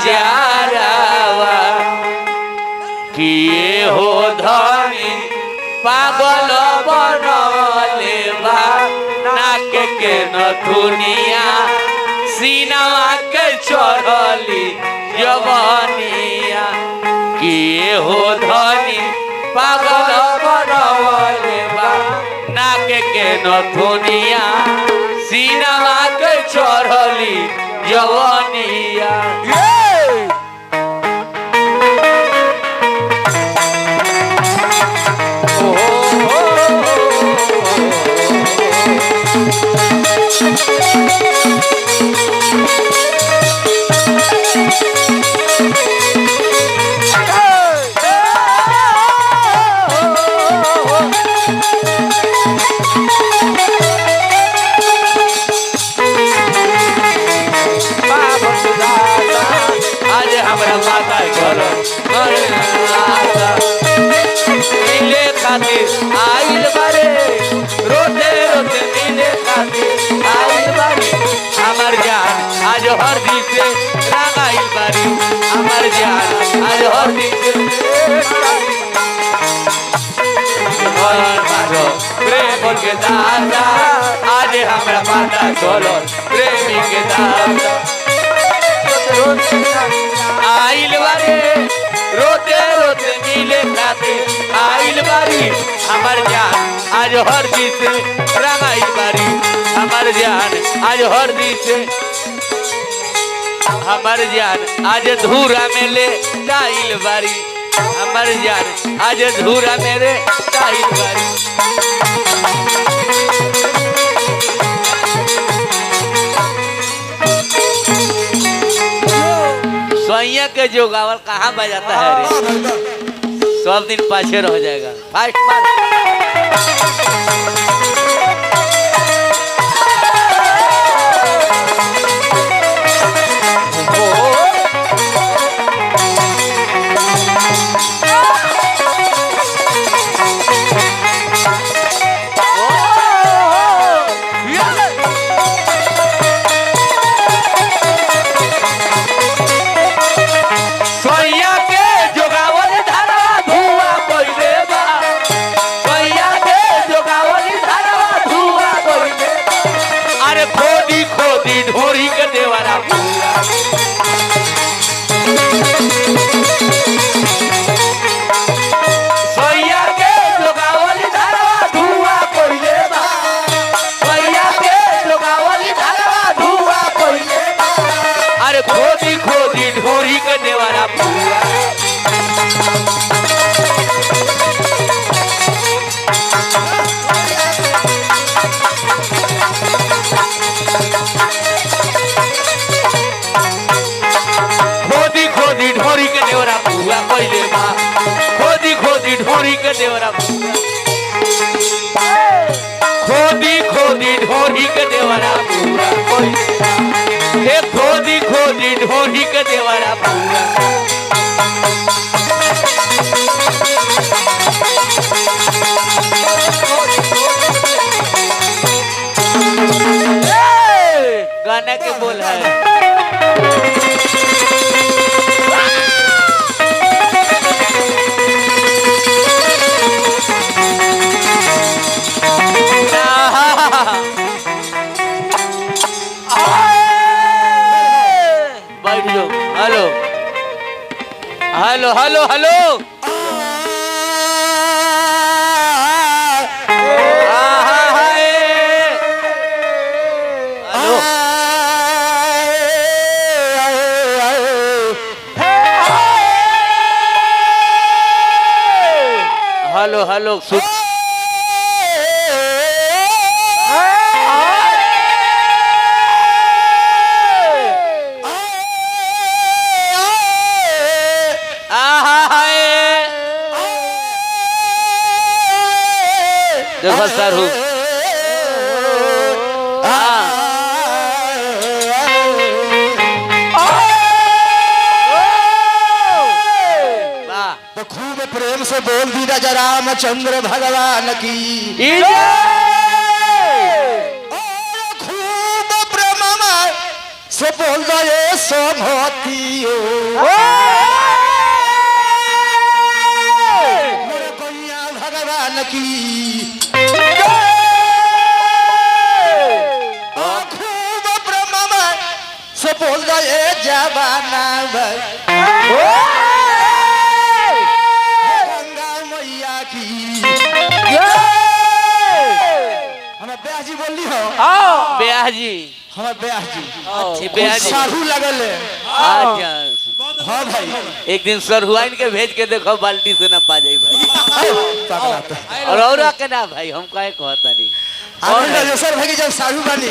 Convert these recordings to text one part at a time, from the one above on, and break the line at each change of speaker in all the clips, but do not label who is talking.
आचारावा किए हो धनी पागल बनले बा नाक के नथुनिया सीनावा के चढ़ली जवनिया किए हो धनी पागल बनले बा नाक के नथुनिया सीनावा के चढ़ली जवनिया। आज हमरा माता घर मिले खातिर आइल बारे, रोते रोते मिले खातिर आइल बारे। हमर जान आज हर दिन से रंगाइल बारी, हमर जान आज हर दिन से प्रेम के दादा। आज हमरा माता चलो प्रेमी के दादा आइल बारे, रोते रोते मिले खातिर आइल बारी। हमर जान आज हर दिन से रंगाइल बारी, हमर जान आज हर दिन से, हमर जान आज धूरा में ले जाइल बारी, हमर जान आज धूरा मेरे जाइल बारी। सोइया के जो गावल कहाँ बजाता है रे, सब दिन पाछे रह जाएगा। फास्ट मार। सोइया के जोगावल धारा धुआ कइले बा, सोइया के जोगावल धारा धुआ कइले बा। अरे खोदी खोदी ढोरी के देवारा पूरा। सोइया के जोगावल धारा धुआ कइले बा, सोइया के जोगावल धारा धुआ कइले बा। अरे खोदी खोदी ढोरी के देवारा पूरा। खोदी खोदी ढोरी के देवरा पूरा कइले बा, खोदी खोदी ढोरी के देवरा पूरा, खोदी खोदी ढोरी के देवरा पूरा कइले बा। हे खोदी खोदी ढोरी के देवरा पूरा। गाने के बोल है। बैठ जाओ। Hello hello hello hello hello. Hello hello सुन। देखो सर हूँ। वाह।
तो खूब प्रेम से बोल दी राजा रामचंद्र भगवान की। और खूब प्रेम से बोल दो ये सोमतियो। की। खूब प्रेम से बोल जाए जवाना भाई, गंगा मैया की। हमार ब्याह जी बोलली हो।
ब्याह जी।
हमार ब्याह जी।
अच्छी ब्याह जी।
साहू लगल है।
अच्छा।
हाँ भाई।
एक दिन सरहुआइन के भेज के देखो, बाल्टी से ना पा जाई भाई।
पगला तो।
और औरा के ना भाई, हम काहे कहता नहीं।
आनंद राजेश्वर भाई के जब साहू बनी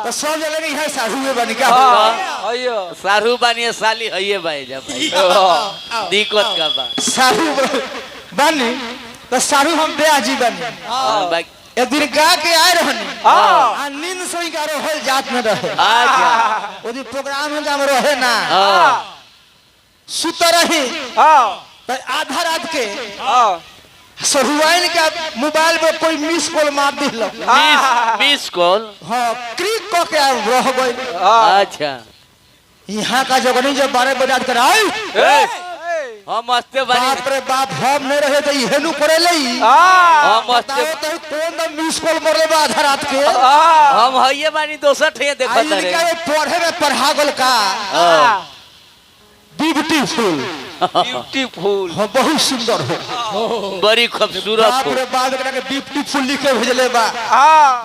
तो सब जगह के यहाँ साहू में बनी का।
सारू बानी साली हइये भाई, जब भाई दिक्कत का बा।
साहू बनी तो साहू हम ब्याह जी बनी।
हाँ, बाकी
एक दिन गा के आए रहनी आ नींद सोई का रहल जात में रहे। वो दिन प्रोग्राम में हम रहे ना, सुत रही तो आधा रात के सहुआइन के मोबाइल में कोई मिस कॉल मार दिल।
Miss miss call.
हाँ, क्लिक क के रह गई। यहाँ का जगनी जब 12 बजे रात कर आई।
हम मस्ते बानी।
बाप रे बाप, हम नहीं रहे तो इहेनु करे लई।
हम मस्ते।
बताओ तो कौन दा मिस कॉल मरले बा आधा रात के।
हम हइये बानी, दोसर ठे देखत
आई
रे।
इनका ये पढ़े में पढ़ा गल का। ब्यूटीफुल।
ब्यूटीफुल।
हाँ, बहुत सुंदर हो।
बड़ी खूबसूरत
बाप
हो।
रे बाप, एकरा के ब्यूटीफुल लिख के भेजले बा।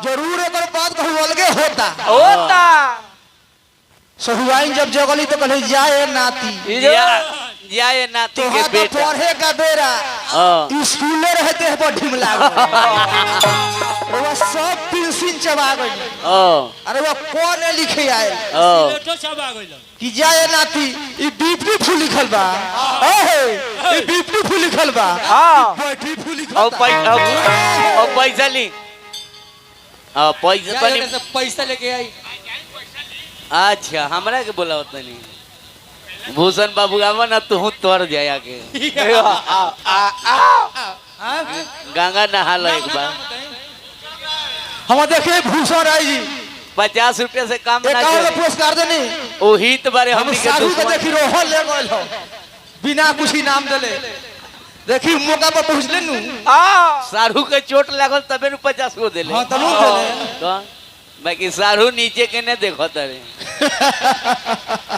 जरूर एकर बात कहू अलगे होता।
होता।
सहुआइन जब जगली तो कहे जाए नाती।
जाए नाती के
तोहा तो
बेटा।
पढ़े का बेरा स्कूले रहते हैं पर ढीम लागल, वो सब पेंसिल चबा गई। अरे वो कौन लिखे आए कि जाए नाती, ई ब्यूटीफुल लिखल बा। ओहे, ई ब्यूटीफुल लिखल बा, ब्यूटीफुल लिखल
और
बा।
और पैसा ली। हाँ, पैसा तनी।
पैसा लेके आई।
अच्छा, हमरा के बोलावत तनी भूषण बाबू, आवा ना तू तर जाया के गंगा नहा लो एक बार।
हम देखे भूषण राय जी।
50 रुपया से काम ना
एक और
चले।
पुरस्कार देनी।
ओ हित बारे
हम
हमनी के
साधु के
दुश्मन।
देखी रोहन ले गए हो बिना कुछ इनाम देले, देखी मौका पर पहुंचले नु।
सारू के चोट लागल तबे नु 50 गो देले।
हां, तनु देले।
तो बाकी सारू नीचे के ने देखो तारे।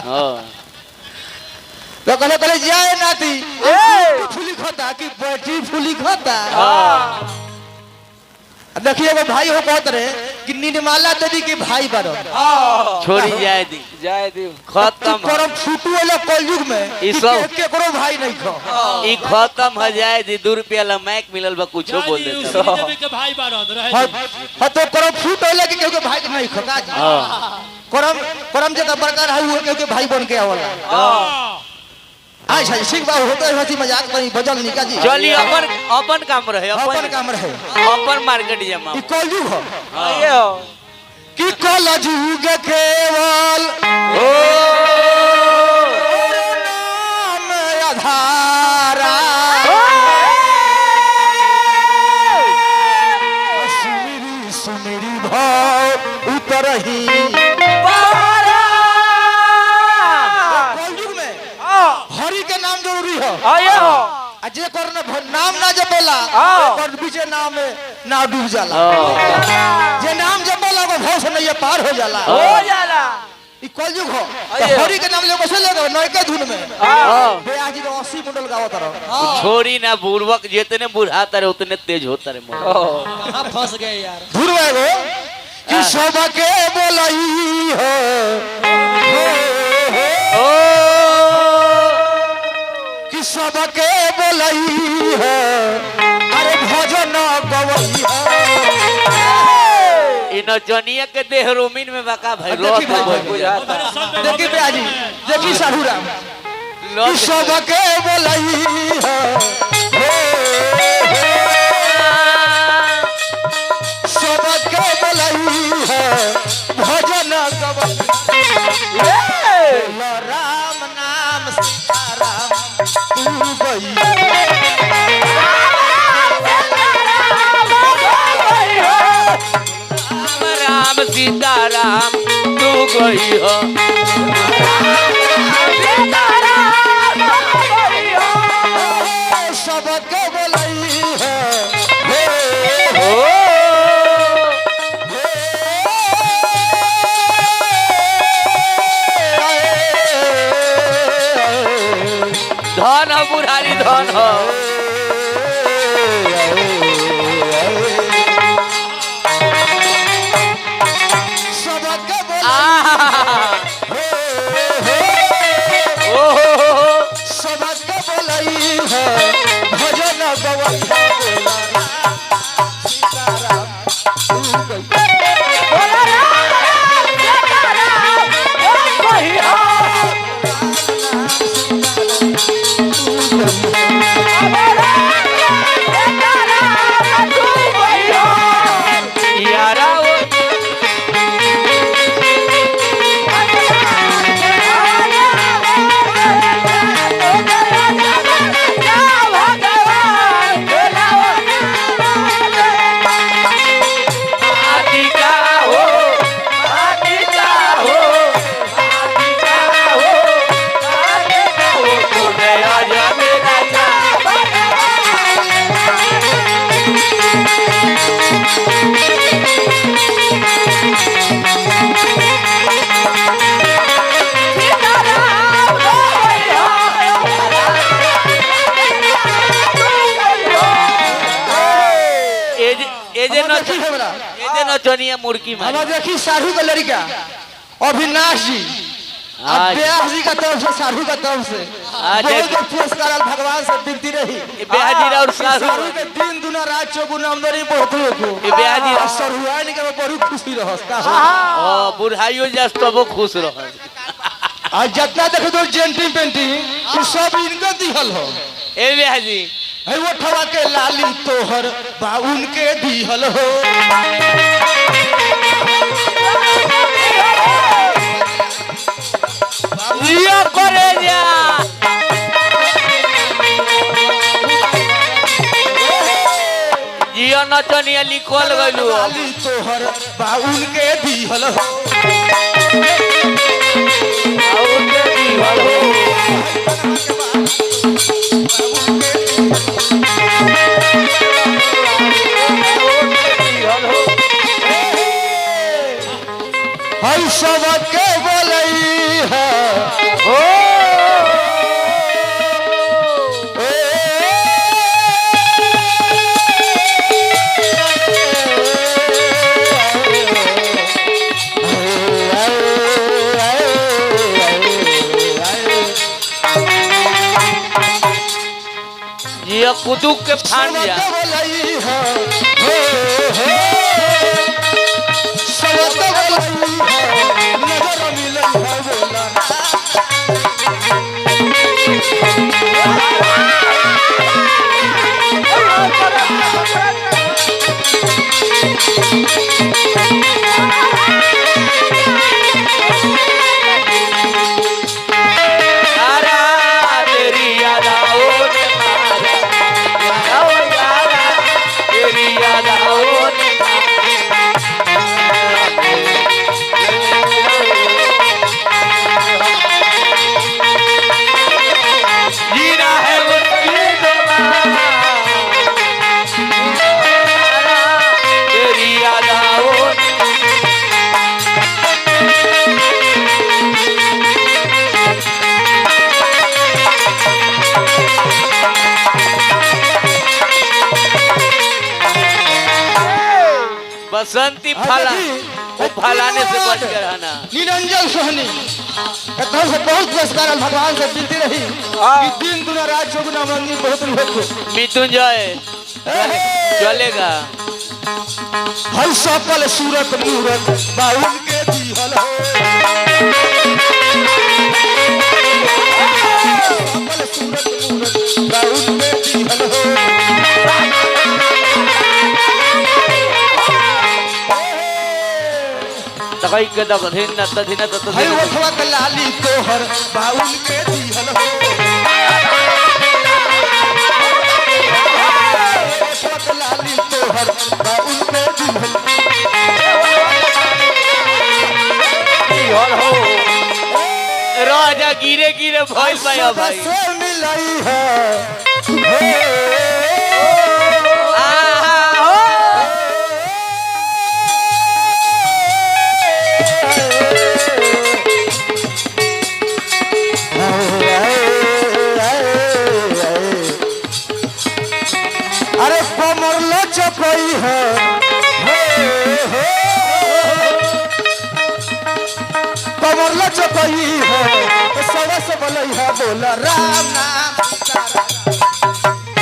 हाँ।
तो कहले कहले जाए नाती, फूली खोता कि बैठी फूली खोता। देखिए एगो भाई हो कहत रहे कि निर्मला देवी के भाई बनो।
छोड़ी जाए दी।
जाए दी।
खत्म हो।
करम फूटू वाला कलयुग में
ई
कि
सब-
के केकरो भाई नहीं खो।
ई खत्म हो जाए दी, 2 रुपया ला माइक मिलल बा, कुछो बोल देता।
के भाई बारह रहे।
हाँ हाँ, तो करम फूट वाला कि केहू के भाई नहीं खो का जी। करम करम जगह बड़का रहा हुआ केहू के भाई बन के आवला। अच्छा ठीक बा, होता है हंसी मजाक बनी बजल निका जी।
चली अपन अपन काम रहे।
अपन
अपन
काम रहे।
अपन मार्केट जमा।
ई कलयुग हो
ये हो।
कि कलयुग केवल नाम आधारा, सुमिरी सुमिरी भाव उतरही। कलयुग में हरि के नाम जरूरी हो।
ये हो।
आ जे कर न नाम ना जपेला ओकर बीचे नाम में ना डूब जाला। जे नाम जपेला वो भव से नैया पार हो जाला।
हो जाला।
ई कलयुग हो तो हरि के नाम ले कैसे लेगा नयके धुन में। ब्याह जी तो 80 मंडल गावत रहो।
छोड़ी ना बुड़बक, जितने बुढ़ाता रहे उतने तेज होता रहे मोर।
कहाँ फंस गए यार।
धुर एगो कि सबके बोलई हो, हो, हो। कि सबके बोलई हो, अरे भजन गवई हो।
इ नचनिया के देह रोमिन में बका भाई।
देखी
रोत
भाई,
हो
बुझाता।
देखी ब्याह जी, देखी साधु राम कि सबके बोलई हो, हो, हो। सबके बोलई हो भजन गवई। बोलो राम नाम सीताराम तू गई।
राम राम सीता राम तू गई हो।
सबके बोलई हो।
धन हो बुढ़ारी धन हो।
सबके बोलई
आहा
हो
ओ हो हो हो।
सबके बोलई है भजन गवई है बोला राम सीताराम तू गई।
यारा वो आदि का हो, आदि का हो, आदि का हो, आदि का हो, तूने आज मेरा एजे
हमर देखी हमरा
एजे नचनिया मुर्की मारी।
हमर देखी साढ़ू का लड़का अविनाश जी
हाँ जी।
व्यास जी का तरफ से, साढ़ू का तरफ से
अच्छा।
बहुत बहुत पुरस्कार आयल, भगवान से विनती रही
ब्याह जी और
कि
साढ़ू।
साढ़ू के दिन दुना रात चौगुना आमदनी बहुत हो।
ए ब्याह जी
आ सरुआइन के बड़ी खुशी रहस का
ओ बुढ़ाइयो जास तबो खुश रह।
आ जितना देखो तो जेंटिंग पेंटिंग उ सब इनके दिहल हो।
ए ब्याह जी
है वो ठवा के लाली तोहर बाउन के दिहल हो।
लिया करे जा। जियो नचनिया लिखल गइलू।
लाली तोहर बाउन के दिहल हो।
और के दिहल हो।
हम सबके बोलई है
ओ जियो कुदुक के फान जा।
सबके बोलई है हो हो सबके बोलई है नजर मिलई है बोला।
यारा तेरी यादाओं ने मारा, ओ यारा तेरी यादाओं ने मारा। जीना है मुश्किल दोबारा, तेरी यादाओं ने। बसंती फला वो फलाने से बच कर रहना।
निरंजन सोहनी कथन से बहुत पुरस्कार आयल, भगवान से विनती रही कि दिन दुना रात चौगुना आमदनी बहुत हो।
मृत्युंजय चलेगा।
हर सकल सूरत मूरत बाउल के दिहल हो। सकल सूरत मूरत बाउल के दिहल हो।
तकई के दक धिन न तधिन त
हई ओठवा के लाली तोहर बाउल के दिहल हो। ओठवा के लाली तोहर बाउल के दिहल
दिहल हो। राजा गिरे गिरे भइल पाया भाई।
सबसे मिलई है
आहा हो।
लचकई है हो हो कमर लचकई है तो सवा से बोलई है बोला राम नाम सीताराम।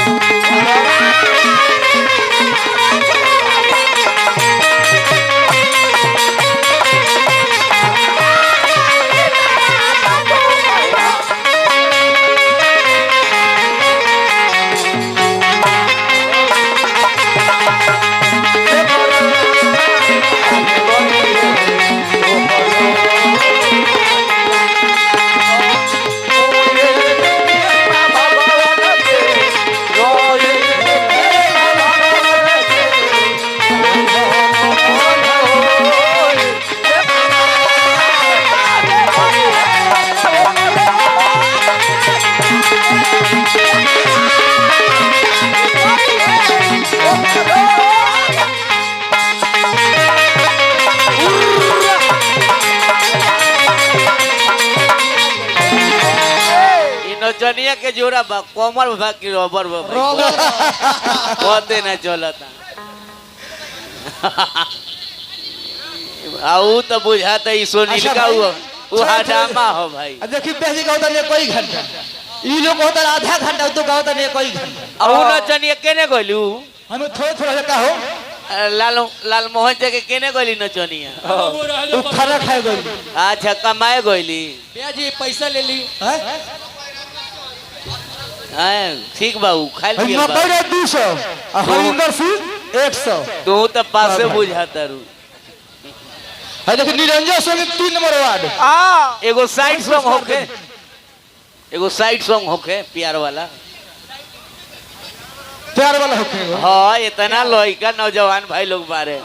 इ नचनिया के जोड़ा बा कोमल बा कि रबर बा भाई? पते ना चलता। आ ऊ तो बुझाता ई सोनील
अच्छा
का
भाई,
ऊ ऊ
थोड़ा-
हडामा हो भाई।
अब देखी बेजी का होता नहीं कोई घंटा, ई लोग होता आधा घंटा, तो का होता नहीं कोई घंटा।
आ ऊ नचनिया केने गइलू?
हमें थोड़ा थोड़ा का हो
लाल लाल मोहन जी के केने गइली नचनिया?
वो रह
उ खाना खाए गई।
अच्छा कमाए गइली।
भैया जी पैसा ले ली।
हैं?
हाँ, ठीक बा ऊ खाइल पियल बा।
मकई रे 200 आ हरिंदर सिंह 100।
तू तो पासे
हाँ भाई।
बुझाता रू।
है देखी निरंजन सोनी 3 नंबर वार्ड।
एगो साइड सॉन्ग होखे, एगो साइड सॉन्ग होखे प्यार वाला।
प्यार वाला होखे।
हाँ इतना लइका नौजवान भाई लोग बारे।